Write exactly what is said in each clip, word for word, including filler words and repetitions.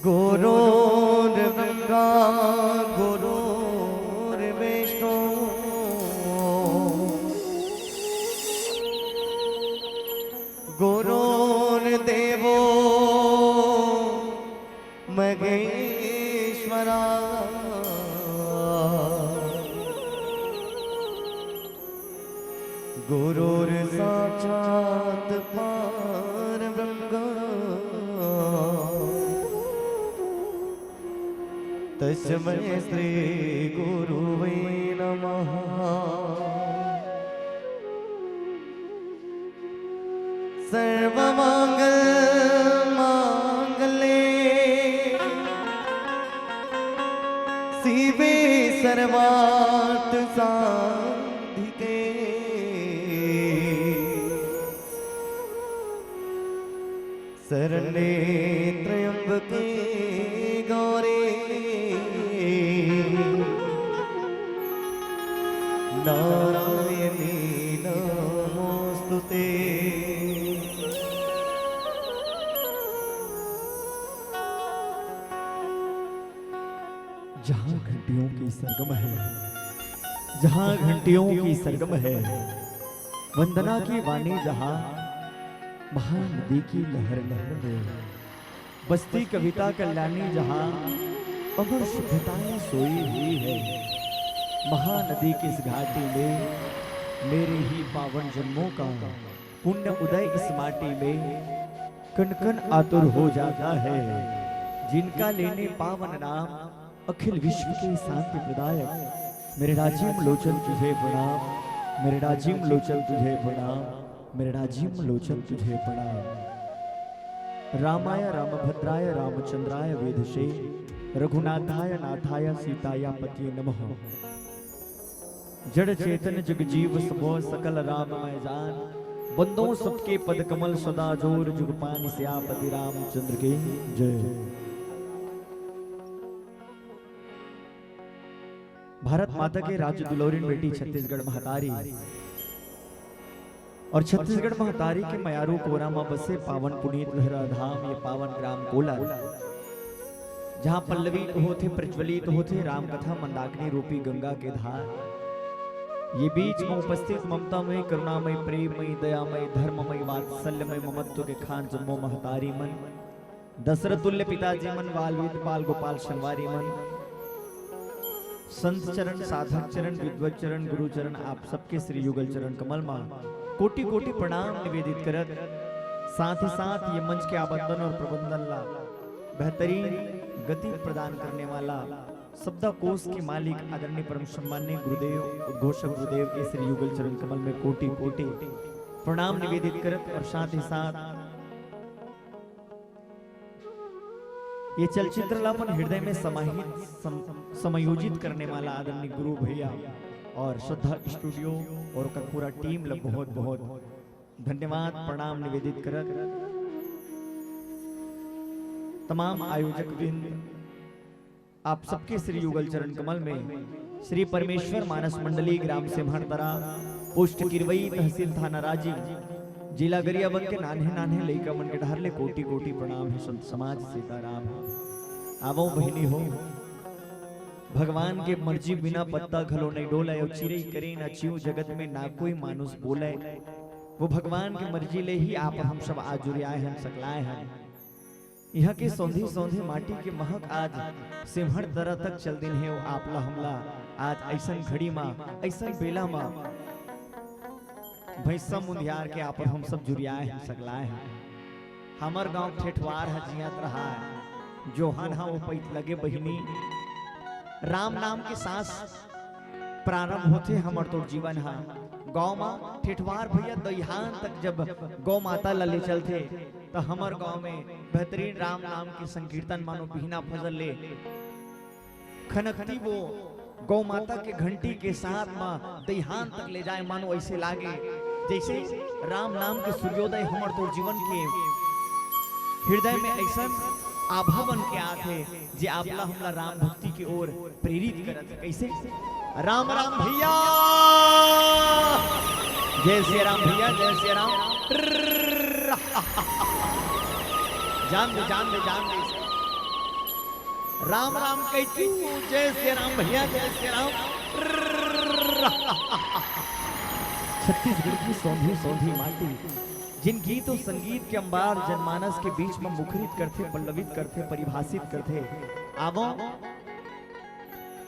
गुरुर्ब्रह्मा गुरुर्विष्णु गुरुर्देवो महेश्वरा। गुरुर्साक्षात् परब्रह्म तस्मै श्री गुरुवे नमः। सर्वमङ्गल माङ्गल्ये शिवे सर्वार्थ साधिके शरण्ये त्र्यम्बके गौरी नारायणी नमोस्तुते। जहाँ घंटियों की सरगम है, जहाँ घंटियों की सरगम है, वंदना की वाणी जहाँ महानदी की लहर लहर में बसती कविता कल्याणी, जहां अमर शुद्धताएं सोई हुई है। महानदी की इस घाटी में मेरे ही पावन जन्मों का पुण्य उदय इस माटी में कण कण आतुर हो जाता है। जिनका लेने पावन नाम अखिल विश्व के शांति प्रदायक, मेरे राजीव लोचन तुझे प्रणाम, मेरे राजीव लोचन तुझे प्रणाम, मेरे राजीव लोचन तुझे प्रणाम। रामाय रामभद्राय रामचंद्राय वेधसे, रघुनाथाय नाथाय सीताया पतिये नमः। जड़ चेतन जग जीव सबो सकल राममय जान, बंदो सबके पद कमल सदा जोर जुग पान सियापति रामचंद्र के जय। भारत माता के राज्य दुलौरिन बेटी छत्तीसगढ़ महतारी और छत्तीसगढ़ महतारी के मयारू कोरा म बसे पावन पुनीत लहरा धाम, ये पावन ग्राम कोलर, जहाँ पल्लवित होथे, प्रज्वलित होथे राम कथा मंदाकिनी रूपी गंगा के धार। ये बीच में उपस्थित ममतामय, करुणामय, प्रेममय, दयामय, धर्ममय, वात्सल्यमय, ममत्व के खान जम्मो महतारी मन, दशरथ तुल्य पिताजी मन, वाल वेद पाल गोपाल संगवारी मन, संत चरण, साधक चरण, विद्वत चरण, गुरु चरण, आप सबके श्री युगल चरण कमल मा कोटि कोटि प्रणाम निवेदित करत, साथ ही साथ ये मंच के आबंधन और प्रबंधन ला बेहतरीन गति प्रदान करने वाला शब्दकोश के मालिक आदरणीय परम सम्मान्य गुरुदेव, उद्घोषक गुरुदेव के श्री युगल चरण कमल में कोटि कोटि प्रणाम निवेदित करत और साथ ही साथ ये चलचित्र ला अपन हृदय में समाहित, सम-, समायोजित करने वाला आदरणीय गुरु भैया और श्रद्धा स्टूडियो और ओकर पूरा टीम ला बहुत बहुत धन्यवाद, प्रणाम निवेदित करत तमाम आयोजक वृंद, आप सबके श्री युगल चरण कमल में श्री परमेश्वर मानस मंडली, ग्राम सिम्हड़तरा, पोस्ट किरवई, तहसील थाना राजिम, जिला गरियाबंद के नान्हे नान्हे लइका मन के डहर ले कोटि कोटि प्रणाम हे संत समाज सीताराम। आवो बहिनी हो, भगवान के मर्जी बिना पत्ता घलो नइ डोलय, अउ चिरई करे न चिऊ जगत में ना कोई मानुष बोलय। वो भगवान के मर्जी ले ही आप हम सब आज जुरियाए हन, सकलाए हन। इहाँ के सौंधी सौंधी माटी के महक आज सिम्हड़तरा तक चल दिन हे। अउ आप ला हमला आज अइसन घड़ी मा, अइसन बेला मा भैंसा मुंधियार के आप हम सब जुरियाए हन, सकलाए हन। हमर गांव ठेठवार ह जियत रहा है, जोहन ह वो पइत लगे बहिनी। राम नाम के सांस प्रारंभ होथे हमर तोर जीवन ह। गांव मा ठेठवार भैया दइहान तक जब गौ माता ला ले चलथे, त हमर गांव में बेहतरीन राम नाम के संकीर्तन मानो बिहना फजर ले खनकती वो गौ माता के घंटी के साथ मा दइहान तक ले जाए, मानो ऐसे लागे जैसे राम नाम के सूर्योदय हमर तोर जीवन के हृदय में ऐसन आभा बन के आथे, जे आपला हमला राम भक्ति के ओर प्रेरित करत हे। कैसे? राम राम भैया, जय श्री राम भैया, जय श्री राम। जान दे, जान दे, जान दे। राम राम कहिथंव, जय श्री राम भैया, जय श्री राम। छत्तीसगढ़ की सौंधी सौंधी माटी, जिन गीत और संगीत के अंबार जनमानस के बीच में मुखरित करथे, पल्लवित करथे, परिभाषित करथे। आवो,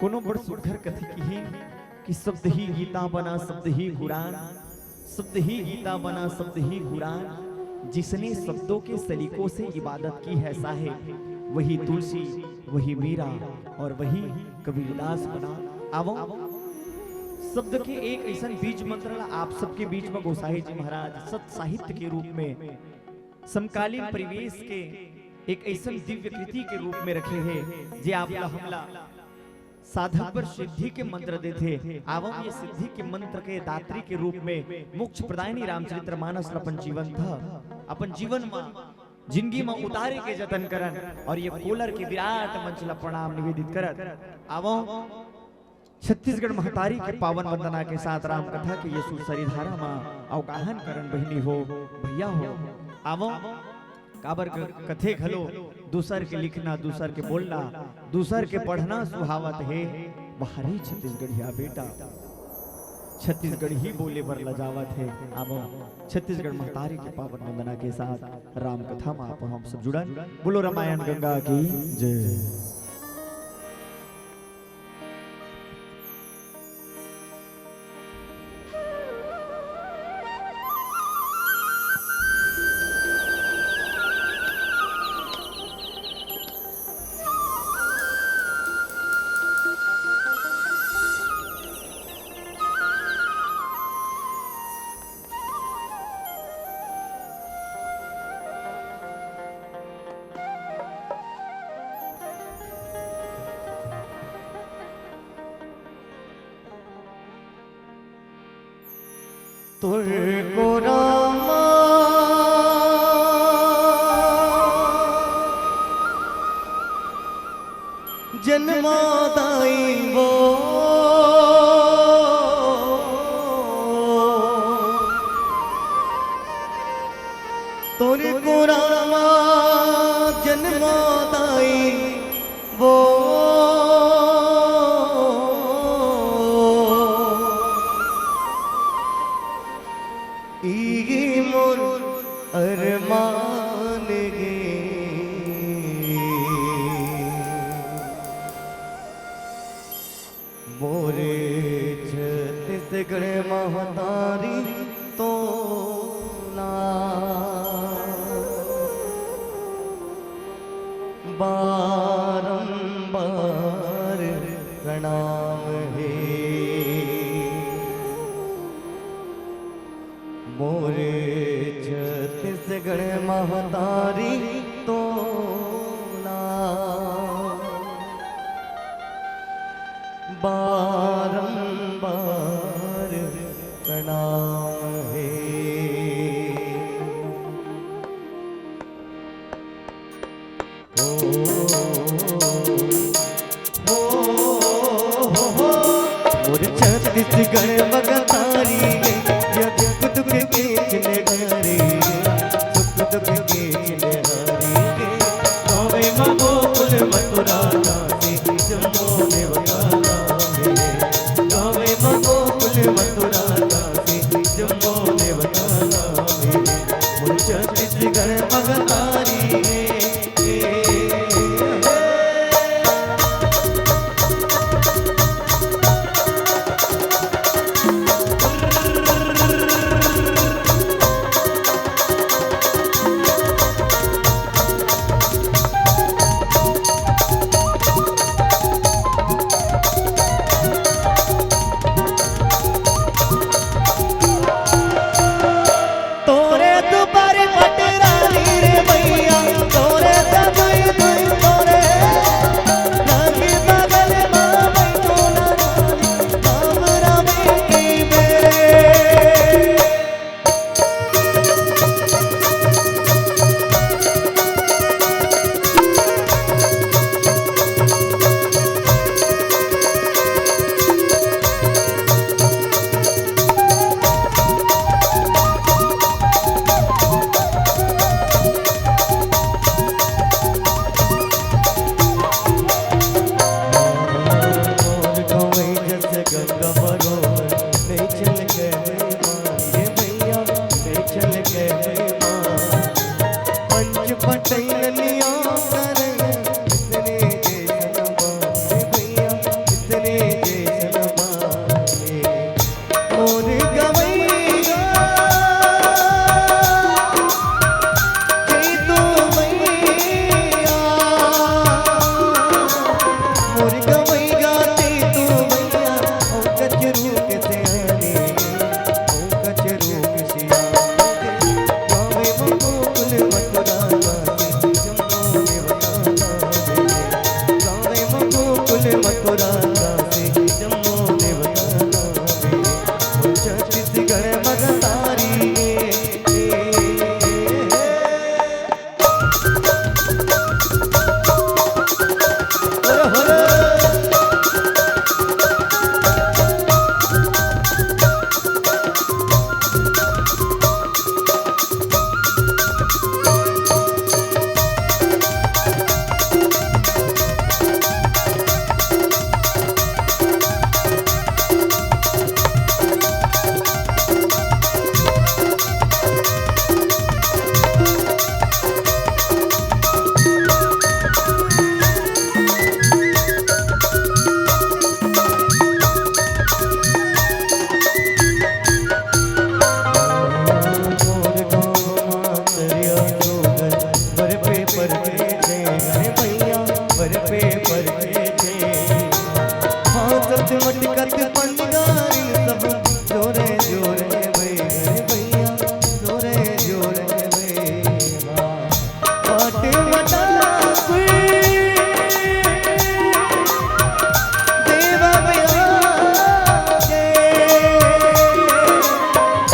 कोनो बड़ सुघर कथे किहिन कि शब्द ही गीता बना, शब्द ही कुरान, शब्द ही गीता बना, शब्द ही कुरान। जिसने शब्दों के सलीकों से इबादत की है साहेब, वही तुलसी, वही मीरा और वही कबीरदास बना। आवो, शब्द के एक ऐसन बीज मंत्र ला आप सबके बीच में गोसाई जी महाराज सत साहित्य के रूप में, समकालीन परिवेश के एक ऐसन दिव्य कृति के रूप में रखे हे, जे आप ला हमला साधक बर सिद्धि के मंत्र देथे। आवम ये सिद्धि के मंत्र के दात्री के रूप में मोक्ष प्रदायिनी रामचरित्र मानस ल अपन जीवन ध, अपन जीवन म, जिंदगी म उतारे के जतन करन और ये कोलर के विराट मंच ल प्रणाम निवेदित करत आवम छत्तीसगढ़ महतारी के पावन वंदना के साथ राम कथा के ये सुरसरी धारा म अवगाहन करन बहिनी हो, भैया हो। आवम काबर क-, कथे घलो, दूसर के लिखना, दूसर के बोलना, दूसर के पढ़ना सुहावत हे, वाह रे छत्तीसगढ़िया बेटा। छत्तीसगढ़ी बोले बर लजावत हे। अब छत्तीसगढ़ महतारी के पावन वंदना के साथ राम कथा म आप हम सब जुड़न। बोलो रामायण गंगा की जय। तोर को रामा जन्मा दाई वो, तोर को रामा जन्मा दाई वो, इही मोर अरमान गे। मोरे छत्तीसगढ़ महतारी तोला बारंबार प्रणाम हे। मोरे छत्तीसगढ़ महतारी तोला बारंबार प्रणाम हे। ओ, ओ, ओ, ओ, ओ, मोर छत्तीसगढ़ महतारी गे, या दुख दुख के चिन्हकारी गे, सुख दुख के चिन्हकारी गे। गावे म गोकुल मथुरा काशी, जम्मो देवता गावे। गावे म गोकुल मथुरा काशी, जम्मो देवता गावे। मोर छत्तीसगढ़ महतारी गे। तोरे दुबारे पटरानी रे भैया, तोरे दबई दुई तोरे, लागी बगल मा बैठो ना रानी, राम राम की मेरे।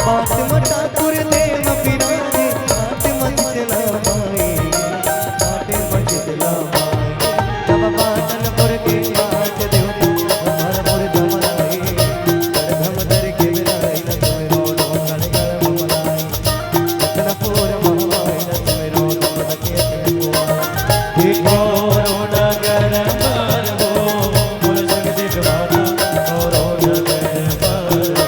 आत्म ठाकुर देव विराजे, आत्म शीतला माई, आत्म शीतला माई। जब पाटनपुर के पास देवता, हमार पुर जमलाई, करधम धर के बिलाई, न सोय रो ढोंगल कर ममलाई। रत्नपुर महामाई, न सोय रो ढोंगल के कुमार। हे गौरो नगर मारबो, बोल जगदीश माता, गौरो नगर मारबो।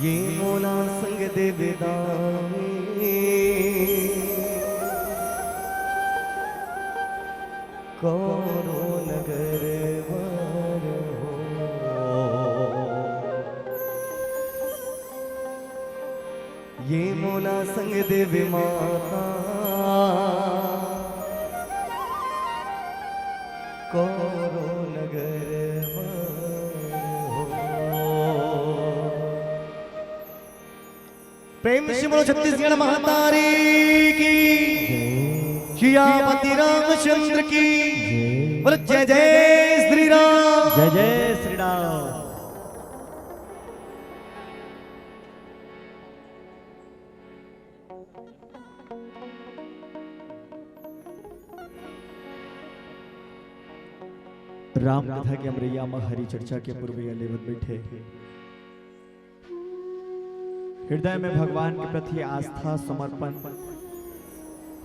ये मोला संग देवे दानी, कौनो नगर बर हो। ये मोला संग देवे माता, कौनो नगर बर हो। प्रेम से बोलो छत्तीसगढ़ महतारी की, सियापति रामचंद्र की, बोलो जय जय श्री राम। जय जय श्री राम। राम कथा के अमरैया म हरि चर्चा के पूर्वैया लेवत बैठे। हृदय में भगवान के प्रति आस्था, समर्पण,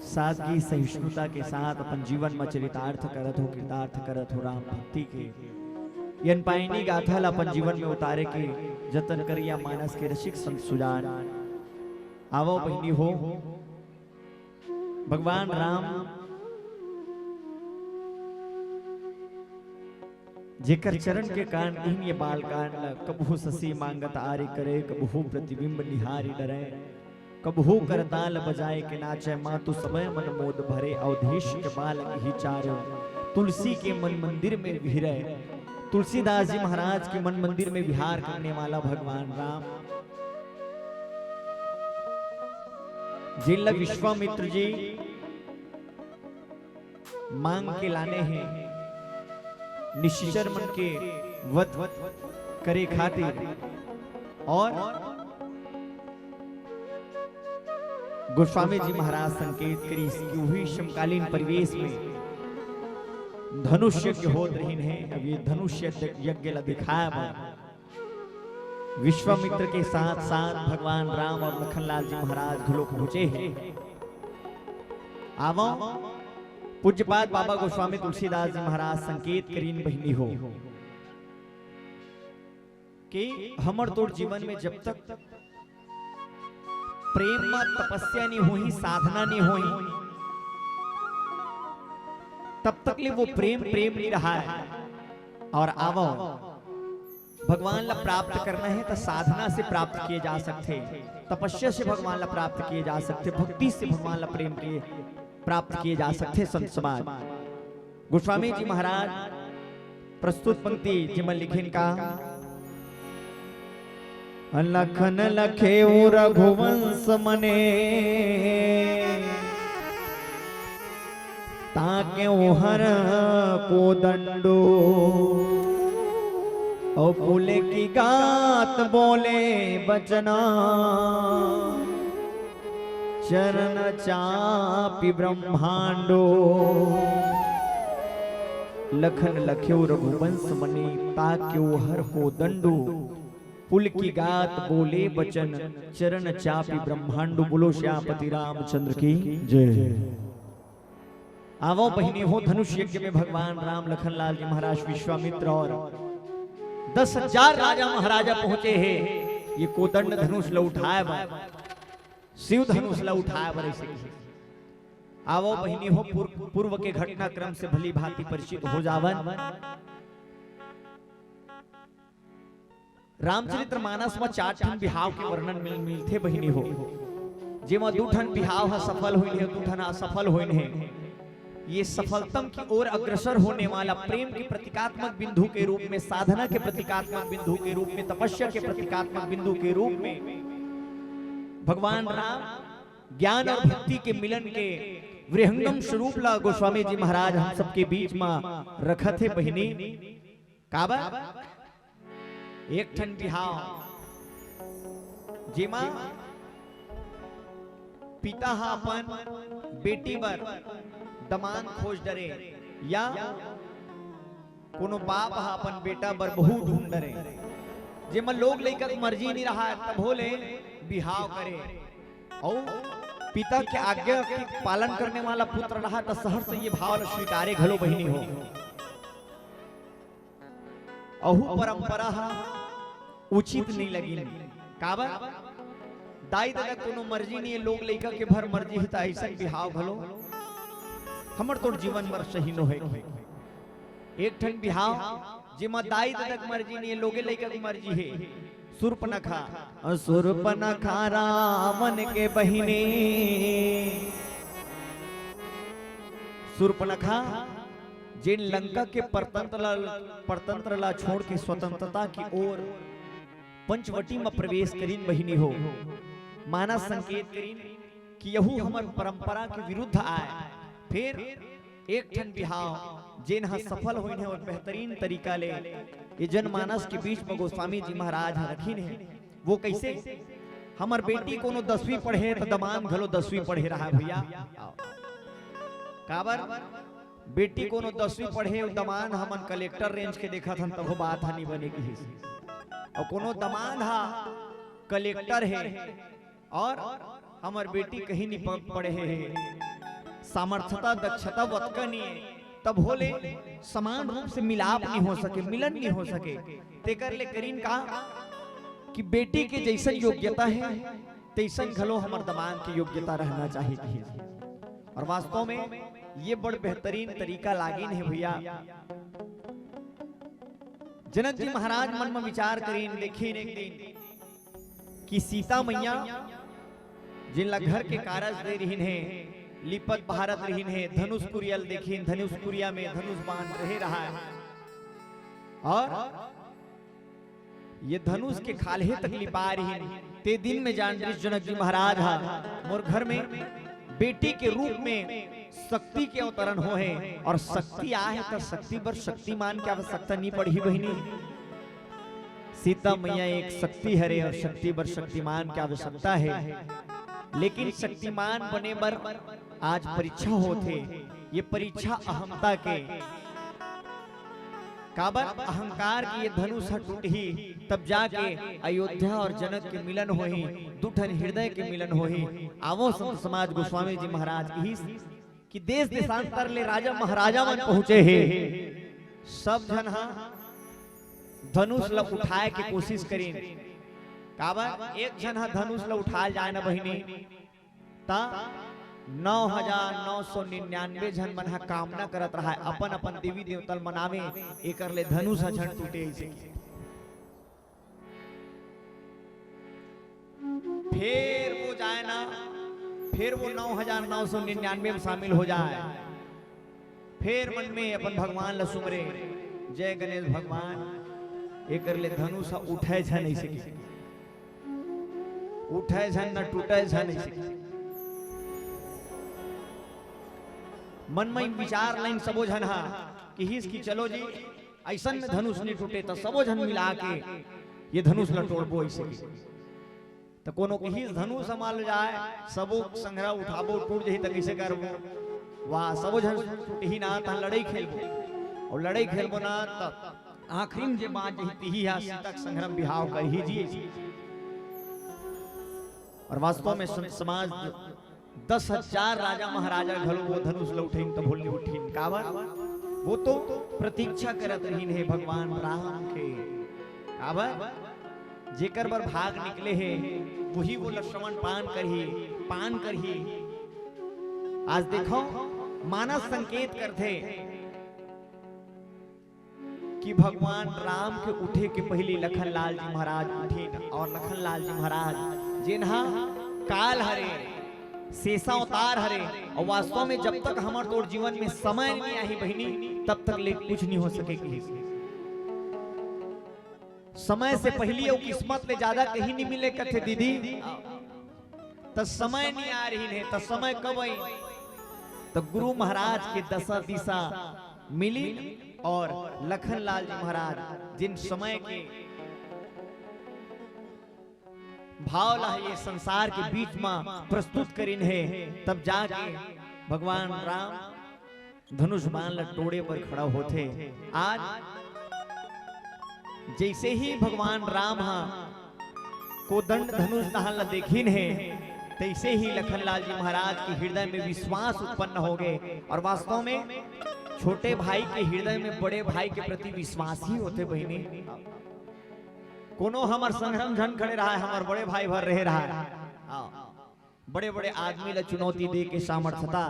सादगी, सहिष्णुता के साथ अपन जीवन म चरितार्थ करत हो, कृतार्थ करत हो राम भक्ति के। ये अनपायनी गाथा ल अपन जीवन में उतारे के जतन करिया मानस के रसिक संत सुजान। आवो बहिनी हो, भगवान राम जेकर चरण के कान इहिन ये बाल कान ल कबहू ससी मांगत आरे करे, कबहू प्रतिबिंब निहारी डरे, कबहू करताल बजाए के नाचे, मातु समय मन मोद भरे, अवधेश के बालक ही चारो, तुलसी के मन मंदिर में विहरे। तुलसीदास जी महाराज के मन मंदिर में विहार करने वाला भगवान राम, जिनला विश्वामित्र जी मांग के लाने हे निशाचर मन के वध करे खातिर, और गोस्वामी जी महाराज संकेत करिस कि उही समकालीन परिवेश में धनुष यज्ञ होत रहिन हे। अब ये धनुष यज्ञ, यज्ञ ला दिखाए बर विश्वामित्र के साथ साथ भगवान राम और लखनलाल जी महाराज घलो पहुंचे हे। आवो, पूज्यपाद बाबा गोस्वामी तुलसीदास जी महाराज संकेत करिन बहिनी हो कि हमर तोर जीवन में जब तक प्रेम म तपस्या नहीं होही, साधना नहीं होही, तब तक ले वो प्रेम प्रेम नहीं रहा है। और आवो, भगवान ला प्राप्त करना है तो साधना से प्राप्त किए जा सकते, तपस्या से भगवान ला प्राप्त किए जा सकते, भक्ति से भगवान ला प्रेम किए, प्राप्त किए जा सकते। संत समाज, गोस्वामी जी महाराज प्रस्तुत पंक्ति जिमन लिखिन का, लखन लखेउ रघुवंश मने, ताके ओहर कोदंडो, और पुलकिगात बोले बचना, चरण चापि ब्रह्मांडो। लखन लखेउ रघुवंश मने, ताके ओहर कोदंडो, पुलकिगात बोले बचन, चरण चापि ब्रह्मांडो। बोलो श्यामपति रामचंद्र की जय। आवो बहिनी हो, धनुष यज्ञ में भगवान राम, लखनलाल जी महाराज, विश्वामित्र और दस हजार राजा महाराजा पहुंचे हे। ये कोदंड धनुष ल उठाए बर, शिव धनुष ल उठाए बर ऐसे की। आवो बहिनी हो, पूर्व, पूर्व के घटनाक्रम से भली भांति परिचित हो जावन। रामचरित्र मानस म चार ठन बिहाव के वर्णन मिल, मिलथे बहिनी हो, जेमा दू ठन बिहाव ह सफल होइन हे, दू ठन असफल होइन हे। ये सफलतम की ओर अग्रसर होने वाला प्रेम के प्रतीकात्मक बिंदु के रूप में, साधना के प्रतीकात्मक बिंदु के रूप में, तपस्या के प्रतीकात्मक बिंदु के रूप में भगवान राम ज्ञान और भक्ति के मिलन के विहंगम स्वरूप ला गोस्वामी जी महाराज हम सबके बीच में रखत हे बहिनी। काबर? एक ठन बिहाव, जेमा पिता ह अपन बेटी बर दमांद खोज डरे या कोनो बाप ह अपन बेटा बर बहू ढूंढ डरे, जेमा लोग लइका के मर्जी नइ रहय, तभो ले बिहाव करे। अउ पिता के आज्ञा के पालन करने वाला पुत्र रहा, त सहर्ष ये भाव ल स्वीकारे घलो बहिनी हो। अहू परंपरा ह उचित नइ लगिन। काबर? दाई ददा कोनो मर्जी नइ हे, लोग लइका के भर मर्जी हे, त अइसन बिहाव घलो हमर तोर जीवन बर सही नोहे। एक ठन बिहाव जेमा दाई ददा के मर्जी नइ हे, लोगे लइका के मर्जी हे। सूर्पनखा, अ, सूर्पनखा रावण के बहिनी। सूर्पनखा जेन लंका के परतंत्र ला, परतंत्र ला छोड़ के स्वतंत्रता की ओर पंचवटी म प्रवेश करिन बहिनी हो, मानस संकेत करिन कि यहू हमर परंपरा के विरुद्ध आय। फेर एक ठन बिहाव जेन ह सफल होइन हे और बेहतरीन तरीका ले ये जनमानस के बीच म गोस्वामी जी महाराज ह रखिन हे। वो कइसे? हमर बेटी कोनो दसवीं पढ़े त दमांद घलो दसवीं पढ़े रहा भैया। काबर? बेटी कोनो दसवीं पढ़े अउ दमांद हमन कलेक्टर रेंज के देखत हन, तभो बात ह नइ बने किहिस। अउ कोनो दमांद ह कलेक्टर हे और हमर बेटी कहीं नइ प-, पढ़े हे, सामर्थ्यता, दक्षता वतका नइ हे, तभो ले समान रूप से मिलाप नइ हो सके, मिलन नइ हो सके। तेकर ले करिन का कि बेटी के जइसन योग्यता हे, तइसन घलो हमर दमांद के योग्यता रहना चाहिए। और वास्तव में ये बड़ बेहतरीन तरीका लागिन हे भैया। जनक जी महाराज मन म विचार करिन, देखिन एक दिन कि सीता मैया जिन ला घर के कारज दे रिहिन हे, लिपत बहारत रिहिन हे, धनुष कुरिया ल देखिन, धनुष कुरिया में धनुष बाण रहे रहा है। और ये धनुष के खाल्हे तक लिपा रिहिन। ते दिन में जान रिस जनक जी महाराज हा, मोर घर में बेटी के रूप में शक्ति के अवतरण हो हे, और शक्ति आहे त शक्ति बर शक्तिमान के आवश्यकता नहीं पड़ही बहिनी। सीता मैया एक शक्ति हरे और शक्ति बर शक्तिमान के आवश्यकता हे, लेकिन शक्तिमान बने बर आज परीक्षा होथे। ये परीक्षा अहमता के, काबर अहंकार के ये धनुष ह टूटही, तब जाके अयोध्या और जनक के मिलन होही, दू ठन हृदय के मिलन होही। आवो संत समाज गोस्वामी जी महाराज कहिस कि देश देशांतर ले राजा महाराजा मन पहुंचे हे, सब झन हा धनुष ल उठाए के कोशिश करिन। काबर एक झन हा धनुष ल उठाए जाए न बहिनी, त नौ हजार नौ सौ निन्यानवे झन मन ह कामना करत रहा, अपन अपन देवी देवता ल मनावे, एकर ले धनुष ह झन टूटे अइसे। फेर वो जाए ना, फेर वो नौ हजार नौ सौ निन्यानवे में शामिल हो जाए। फेर मन में अपन भगवान ल सुमरे, जय गणेश भगवान, एकर ले धनुष ह उठे झन अइसे कि, उठे झन न टूटे झन अइसे कि। मन में विचार लाइन सबो झन हा किहिस कि चलो जी, अइसन में धनुष नहीं टूटे, त सबो झन मिला के ये धनुष ल तोड़बो अइसे कि। त कोनो कहिस धनुष ह मान लो जाए, सबो संघरा उठाबो, टूट जही त कइसे करबो? वाह, सबो झन टूटही ना, त लड़ई खेलबो। अउ लड़ई खेलबो ना, त आखिरी में जे बाँच जही, तिही हा सीता के संघरा म बिहाव करही जी। और वास्तव में सम-, समाज दस हजार राजा महाराजा घलो वो धनुष ल उठइन त भूल नहीं उठिन। काबर? वो तो प्रतीक्षा करत रहिन हे भगवान राम के। काबर? जेकर बर भाग निकले हे, वही वो ल श्रवण पान करही, पान करही। आज देखो, मानस संकेत करथे कि भगवान राम के उठे के पहिली लखन लाल जी महाराज उठिन, और लखन लाल जी महाराज जेन हा काल हरे, सेसा अवतार हरे। अउ वास्तव में जब तक हमर तोर जीवन में समय नहीं आही बहिनी, तब तक ले कुछ नहीं हो सके कहिस। समय से पहिली अउ किस्मत ले ज्यादा कहीं नहीं मिले कथे दीदी। त समय नहीं आ रही है, त समय कब आई? त गुरु महाराज के दशा दिशा मिली और लखन लाल जी महाराज जिन समय के भाव ला ये संसार के बीच में प्रस्तुत करिन है, तब जाके भगवान राम धनुष बाण ला टोड़े बर खड़ा होथे। आज जैसे ही भगवान राम हा कोदंड धनुष दान ला देखिन हे, तैसे ही लखनलाल जी महाराज के हृदय में विश्वास उत्पन्न हो गए। और वास्तव में छोटे भाई के हृदय में बड़े भाई के प्रति विश्वास ही होथे बहिनी। कोनो हमर संग झन खड़े रहा है, हमर बड़े भाई भर रहे रहा है। हाँ। बड़े-बड़े आदमी ला चुनौती दे के सामर्थ्यता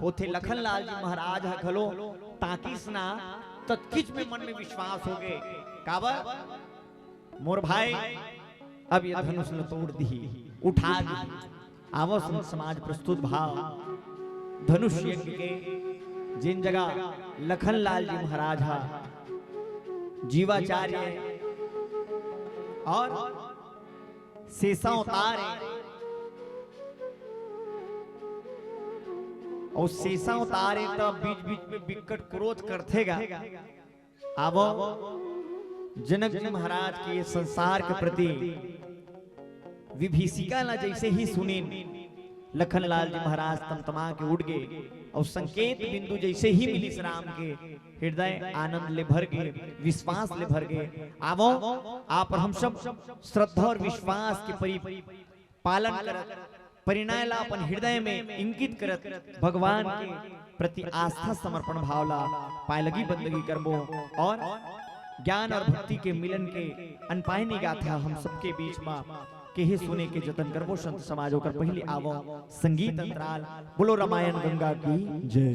होथे। लखनलाल जी महाराज ह घलो ताकिस ना, ततकिच में मन में विश्वास हो गे। काबर? मोर भाई अब ये धनुष ल तोड़ दिही, उठा दिही। आवो संत समाज प्रस्तुत भाव धनुष यज्ञ के, जिन जगह लखनलाल जी महाराज ह जीवाचार्य और सेसा अवतार हे। अउ सेसा अवतार हे त बीच-बीच में बिकट क्रोध करथे गा। आवो, जनक जी महाराज के ये संसार के प्रति विभीषिका ला जैसे ही सुनिन, लखनलाल जी महाराज तमतमा के उठ गे। अउ संकेत बिंदु जैसे ही मिलिस राम के, हृदय आनंद ले भर गे, विश्वास ले भर गे। आवो, आप और हम सब श्रद्धा और विश्वास के परि-, पालन करत, परिणय ला अपन हृदय में इंकित करत, भगवान के प्रति आस्था समर्पण भाव ला पाए लगी बंदगी करबो और ज्ञान और भक्ति के मिलन के अनपायनी गाथा हम सबके बीच में केहे सुने के जतन करबो। संत समाज ओकर पहले आवो संगीत अंतराल। बोलो रामायण गंगा की जय।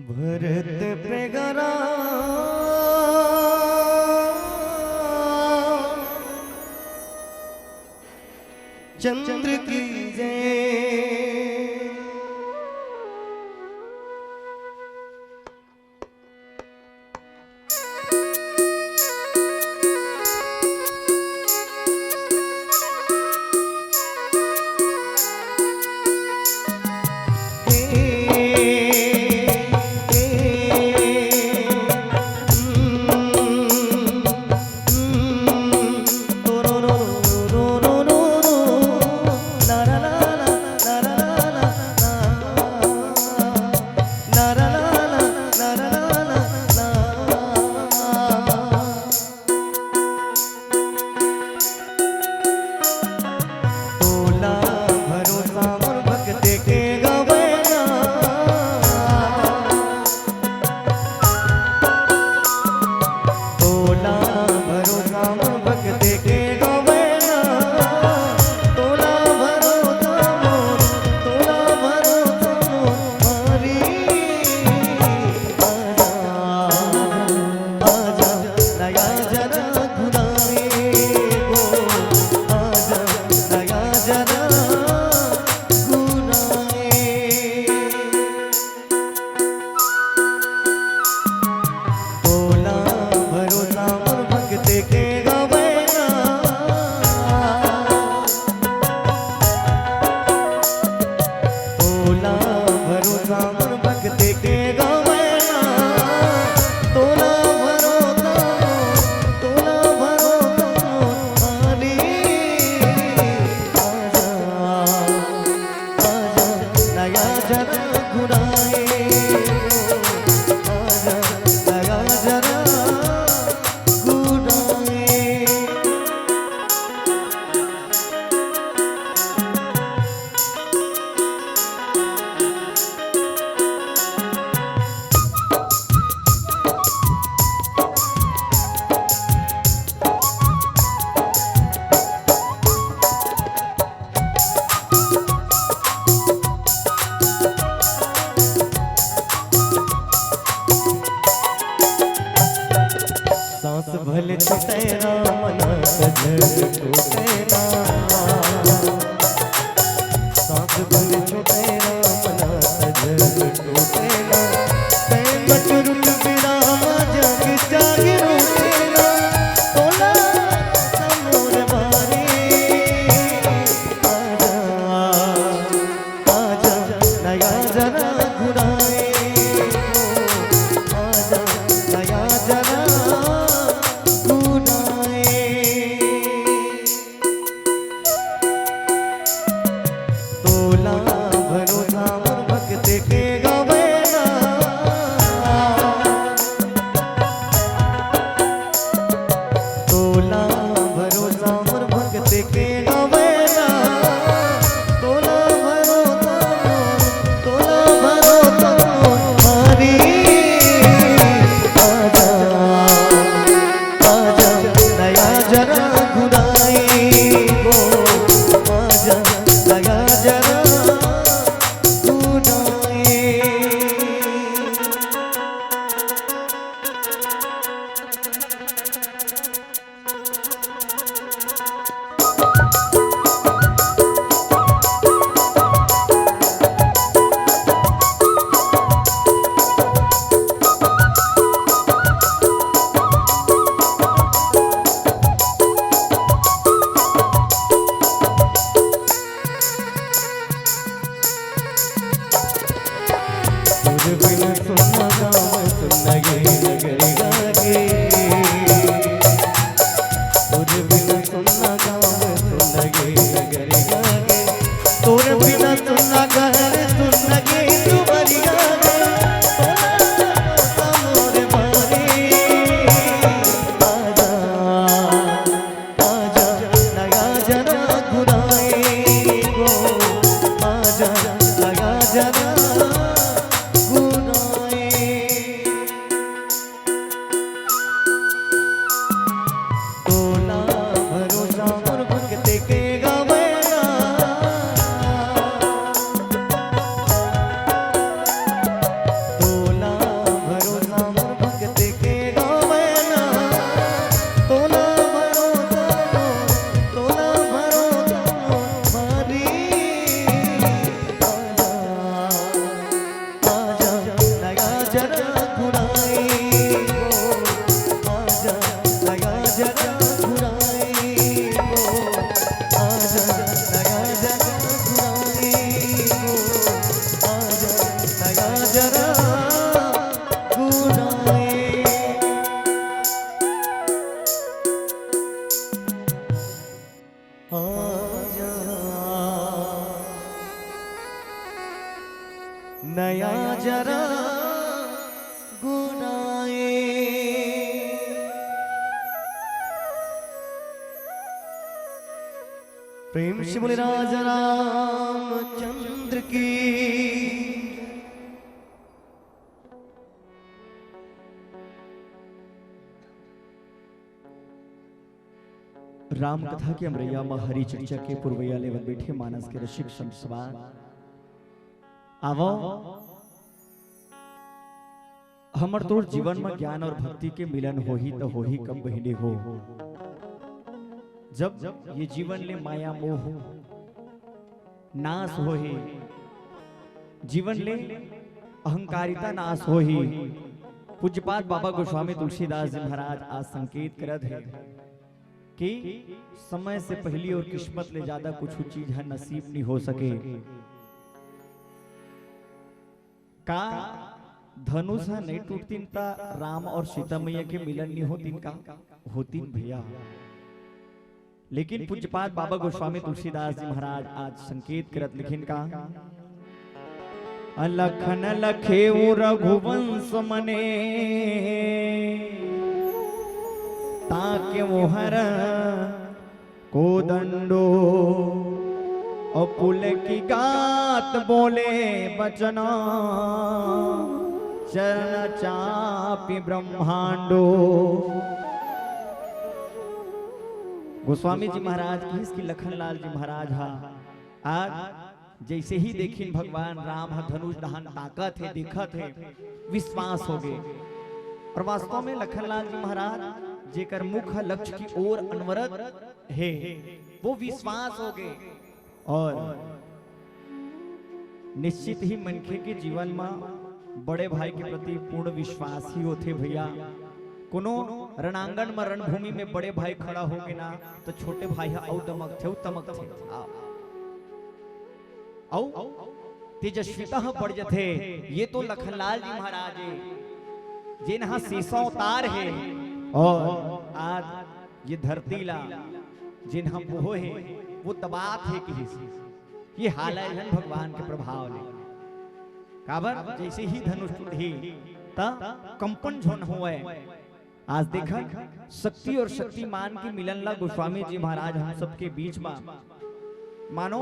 भरत पे गरा चंद्र की जय। तेरा मन कजर टूटे ना, सांस भर छूटे ना, मन कजर टूटे ना, तै मचुरुट विराम जग जाग रूठे ना, तोला समोर बारी आजा। आजा नया जरा घुराए, आजा नया जरा घुराए। तोला भरोसा मोर भक्त के गवे ना। तोला भरोसा मोर भक्त के गवे ना। तोला भरोसा मोर, तोला भरोसा मोर हरी। आजा, आजा नया जरा घुराए गो। आजा नया जरा घुराए। तोर बिन सुन्ना गाँव, सुन्ना ये नगरी लागे। तोर बिन सुन्ना गाँव, सुन्ना ये नगरी लागे। तोर बिन सुन्ना घर, सुन्ना ये दुआरी लागे। तोला भरोसा मोर बारी, आजा। आजा नया जरा घुराए गो, आजा नया जरा घुराए। तोला भरोसा मोर भक्त के गवे ना। तोला भरोसा मोर भक्त के गवे ना। तोला भरोसा मोर, तोला भरोसा मोर हरी। आजा, आजा नया जरा घुराए गो। आजा नया जरा घुराए गो। आजा नया जरा घुराए गो। आजा नया जरा घुराए। आजा नया जरा घुराए। प्रेम से बोले राजा रामचंद्र की। राम कथा के अमरैया म हरि चर्चा के पुरवैया लेवत बैठे मानस के रसिक संत सवार। आवो, हमर तोर जीवन म ज्ञान और भक्ति के मिलन होही त होही कब बहिनी हो, जब ये जीवन ले माया मोह नाश होही, जीवन ले अहंकारिता नाश होही। पूज्यपाद बाबा गोस्वामी तुलसीदास जी महाराज आज संकेत करत हे कि समय से पहली और किस्मत ले ज्यादा कुछ चीज ह नसीब नहीं हो सके। का धनुष ह नहीं टूटतिन त राम और सीता मैया के मिलन नहीं होतिन का? होतिन भैया। लेकिन पूज्यपाद बाबा गोस्वामी तुलसीदास जी महाराज आज संकेत करत लिखिन का? अलखन लखेउ रघुवंश मने, ताके मोहर कोदंडो, और पुलकिगात बोले बचना, चरण चापि ब्रह्मांडो। गोस्वामी जी महाराज कहिस कि लखनलाल जी महाराज हा आज जैसे ही देखिन भगवान राम ह धनुष डहान ताकत हे, देखत हे, विश्वास हो गे। और वास्तव में लखनलाल जी महाराज जेकर मुख ह लक्ष्य की ओर अनवरत हे, वो विश्वास हो गए। और निश्चित ही मनखे के जीवन म बड़े भाई के प्रति पूर्ण विश्वास ही होथे भैया। कोनो रणांगण म, रणभूमि में बड़े भाई खड़ा होगे ना, तो छोटे भाई ह अउ दमकथे, अउ तमकथे। आ। अउ तेजस्विता ह बढ़ जथे। ये तो लखनलाल जी महाराज हे, जेन ह सीसों अवतार हे, और आज ये धरती ला जेन ह बोहे हे, वो दबात हे किहिस। ये हाल आय झन भगवान के प्रभाव ले। काबर जैसे ही धनुष टूटही, त कंपन झन होवय। आज देखन, शक्ति और शक्तिमान के मिलन ला गोस्वामी जी महाराज हम सबके बीच मा, मानो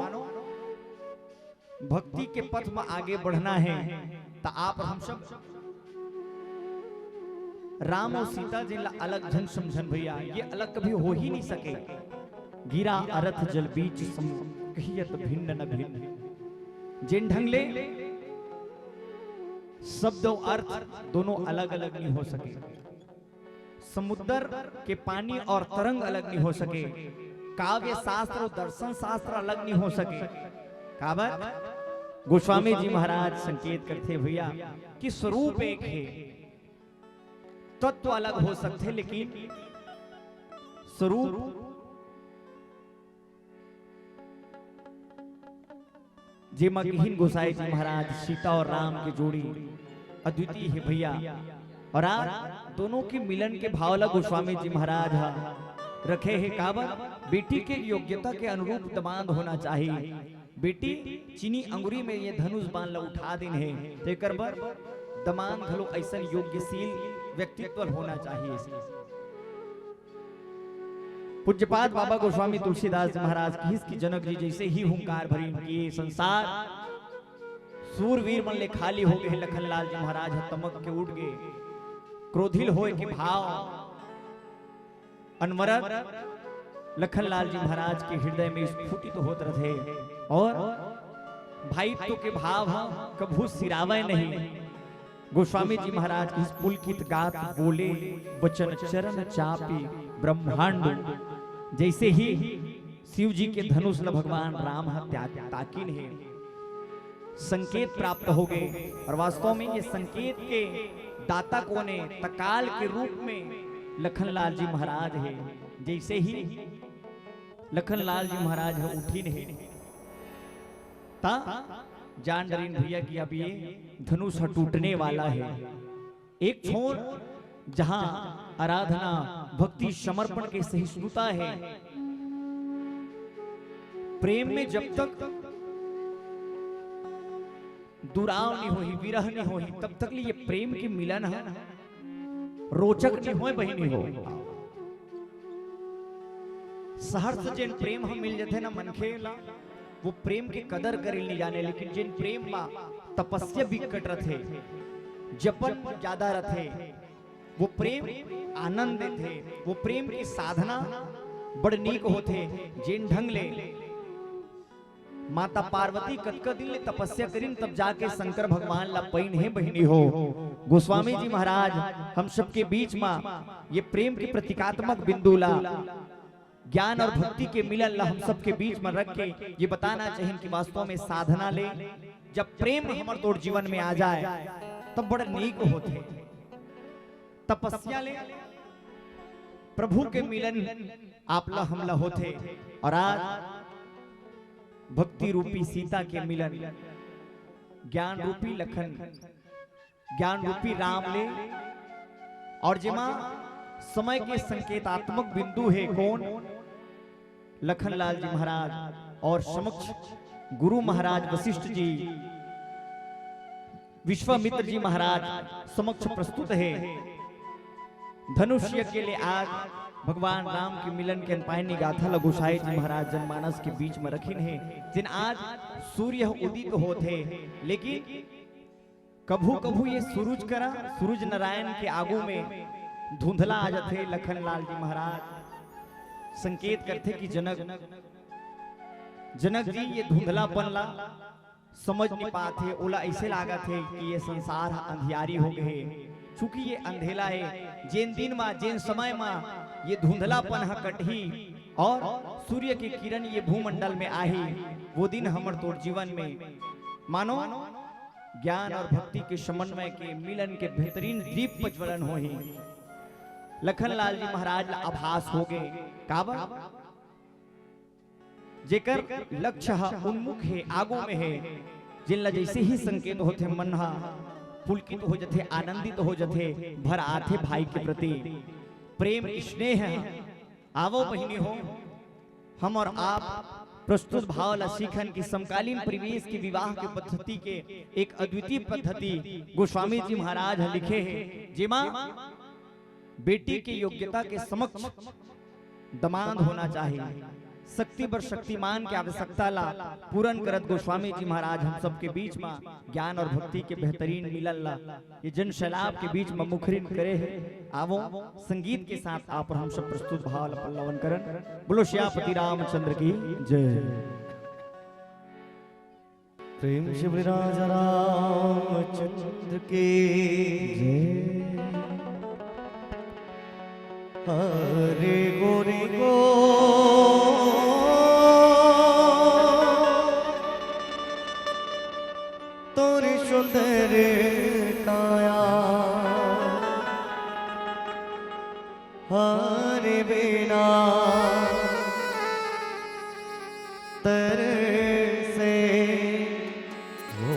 भक्ति के पथ मा आगे बढ़ना हे, त आप हम सब राम और सीता जी ला अलग झन समझन भैया, ये अलग कभी हो ही नहीं सके। गिरा अरथ जल बीच सम, कहियत भिन्न न भिन्न। जेन ढंग ले शब्द और अर्थ दोनों अलग-अलग नहीं हो सके। समुद्र के पानी और तरंग अलग नहीं हो सके। काव्य शास्त्र और दर्शन शास्त्र अलग नहीं हो सके। काबर? गोस्वामी जी महाराज संकेत करथे भैया कि स्वरूप एक हे, तत्व अलग हो सकथे, लेकिन स्वरूप जेमा किहिन गोसाई जी महाराज, सीता और राम के जोड़ी अद्वितीय हे भैया। और आज दोनों के मिलन के भाव ला गोस्वामी जी महाराज ह रखे हे। काबर? बेटी के योग्यता के अनुरूप दमांद होना चाहिए। बेटी चीनी अंगुरी में ये धनुष बाण ला उठा दिन हे, तेकर बर दमांद घलो ऐसन योग्यशील व्यक्तित्व होना चाहिए। पूज्यपाद बाबा गोस्वामी तुलसीदास जी महाराज किहिस कि जनक जी जैसे ही हुंकार भरिन कि ये संसार सूरवीर मन ले खाली हो गए, लखनलाल जी महाराज ह तमक के उठ गए। क्रोधिल होए के भाव अनवरत लखनलाल जी महाराज के हृदय में स्फुटित होत रथे और भाईत्व के भाव ह कभू सिरावय नहीं। गोस्वामी जी महाराज इस पुलकित गात बोले, वचन चरण चापी ब्रह्मांड। जैसे ही शिव जी के धनुष ल भगवान राम ह त्या-, ताकिन हे, संकेत प्राप्त हो गए। और वास्तव में ये संकेत के दाता कोन हे? त काल के रूप में लखनलाल जी महाराज हे। जैसे ही लखनलाल जी महाराज ह उठिन हे, ता जान डरिन भैया कि अब ये धनुष ह टूटने वाला हे। एक छोर जहां आराधना, भक्ति, समर्पण के सहिष्णुता हे, प्रेम में जब तक दुराव नहीं होही, विरह नहीं होही, तब तक ले ये प्रेम के मिलन ह रोचक नहीं होय बहिनी हो। सहर्ष जेन प्रेम ह मिल जथे ना मनखे ला, वो प्रेम के कदर करे नहीं जाने, लेकिन जेन प्रेम मा तपस्या बिकट रथे, जपन ज्यादा रथे, वो प्रेम आनंद देथे, वो प्रेम की साधना बड़ नीक होथे। जेन ढंग ले माता पार्वती कतका दिन ले तपस्या करिन, तब जाके शंकर भगवान ला पइन हे बहिनी हो। गोस्वामी जी महाराज हम सबके बीच मा ये प्रेम के प्रतीकात्मक बिंदु ला, ज्ञान और भक्ति के मिलन ला हम सबके बीच मा रख के ये बताना चाहिए कि वास्तव में साधना ले जब प्रेम हमर तोर जीवन में आ जाए, तब बड़ा नीक होथे। तपस्या ले प्रभु के मिलन आप ला हम ला होथे। और आज भक्ति रूपी सीता के मिलन, ज्ञान रूपी लखन, ज्ञान रूपी राम ले, और जेमा समय के संकेतात्मक बिंदु हे कोन? लखनलाल जी महाराज और समक्ष गुरु महाराज वशिष्ठ जी, विश्वामित्र जी महाराज समक्ष प्रस्तुत हे। धनुष यज्ञ ले आज भगवान राम के मिलन के अनपायनी गाथा ल गोसाई जी महाराज जनमानस के बीच में रखिन हे, जिन आज सूर्य उदित होत हे, लेकिन कभू कभू ये सूरज करा, सूरज नारायण के आगू में धुंधला आ जाथे। लखनलाल जी महाराज संकेत करथे कि जनक, जनक जी ये धुंधलापन ला समझ नहीं पात हे, ओला ऐसे लागत हे कि ये संसार ह अंधियारी हो गए हे, चूंकि ये अंधेला हे, जेन दिन मा, जेन समय मा ये धुंधलापन ह कटही और सूर्य के किरण ये भूमंडल में आही, वो दिन हमर तोर जीवन में मानो ज्ञान और भक्ति के समन्वय के मिलन के बेहतरीन दीप प्रज्वलन होही। लखन लाल जी महाराज ला आभास होगे। काबर? जेकर लक्ष्य ह उन्मुख हे, आगू में हे, जिन ला जैसे ही संकेत होथे, मन ह पुलकित हो जथे, आनंदित हो जथे, भर आथे भाई के प्रति प्रेम स्नेह। आवो बहिनी हो, हम और आप प्रस्तुत भाव ला सीखन कि समकालीन परिवेश के विवाह के पद्धति के एक अद्वितीय पद्धति गोस्वामी जी महाराज ह लिखे हे, जेमा बेटी के योग्यता के समक्ष दमांद होना चाहिए। शक्ति बर शक्तिमान के आवश्यकता ला पूरन करत गोस्वामी जी महाराज हम सबके बीच मा ज्ञान और भक्ति के बेहतरीन मिलन ला ये जन सैलाब के बीच मा मुखरिन करे हे। आवो, संगीत के साथ आप और हम सब प्रस्तुत भाव ला पल्लवन करन। बोलो सियापति रामचंद्र की जय। प्रेम से बोले राजा रामचंद्र की जय। हरे गोरी गो तोरी सुंदर काया, हरे बिना तरसे हो।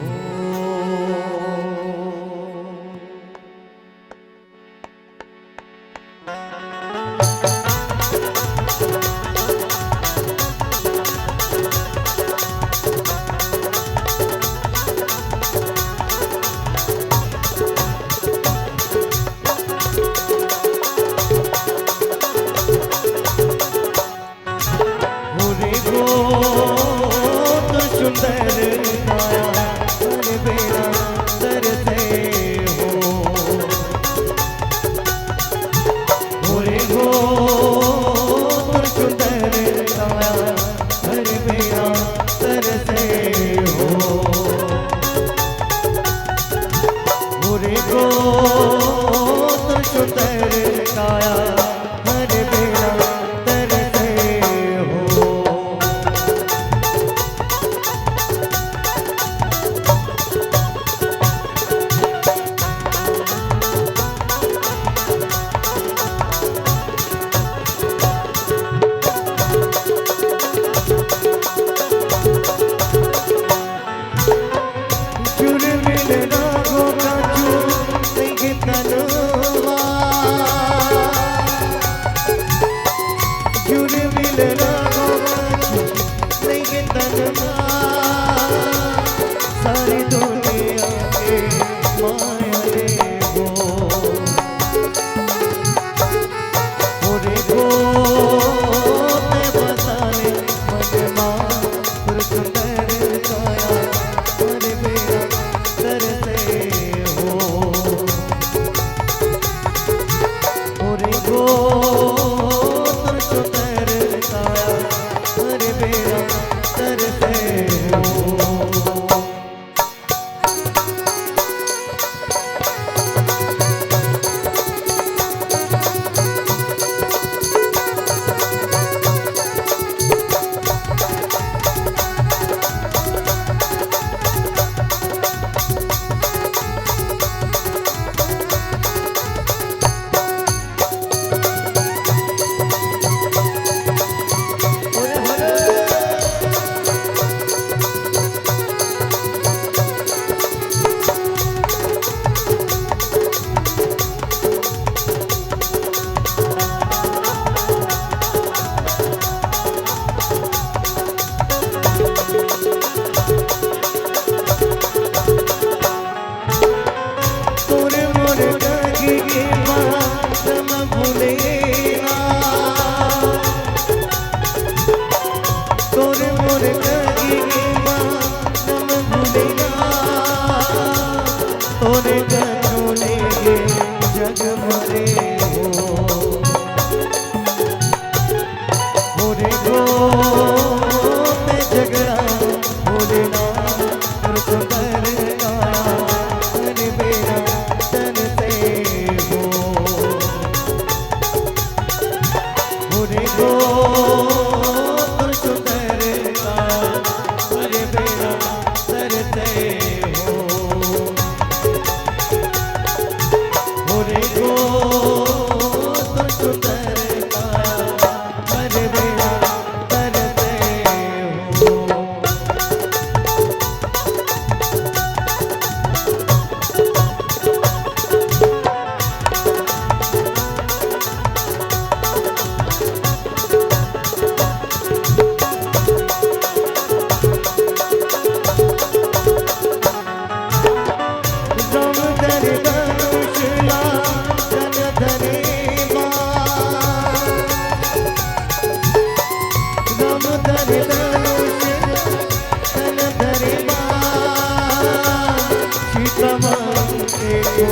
देखो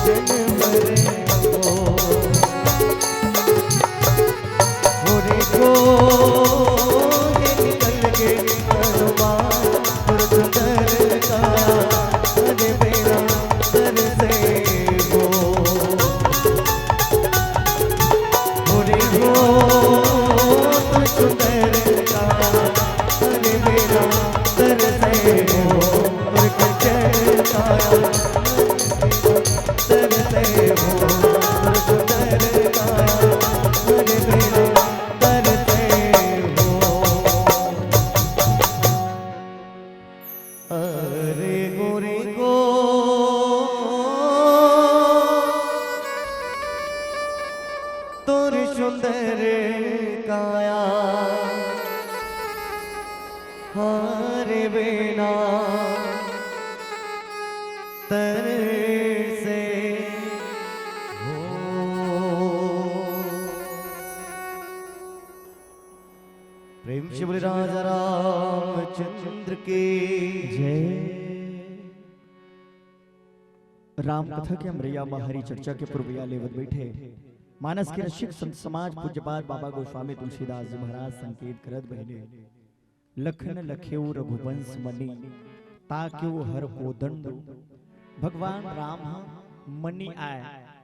जन्म रे हो। हो रे को ये निकल के हनुमान और सुंदर काया, अरे मेरा दर से हो। हो रे हो तो सुंदर काया, अरे मेरा दर से हो। और कंचन काया, दर से हो। और सुंदर काया, अरे मेरा दर से हो। अरे गोरी को तोर सुंदर काया, हारे बिना तर से हो। प्रेम से बोले राजा रामचंद्र की जय। राम कथा के हमरैया म हरि चर्चा के पुरवैया लेवत बैठे मानस के रसिक संत समाज पूज्यपाद बाबा गोस्वामी तुलसीदास जी महाराज संकेत करत बहिने, लखन लखेउ रघुवंश मनि, ताकेउ हर कोदंड। भगवान राम ह मणि आय,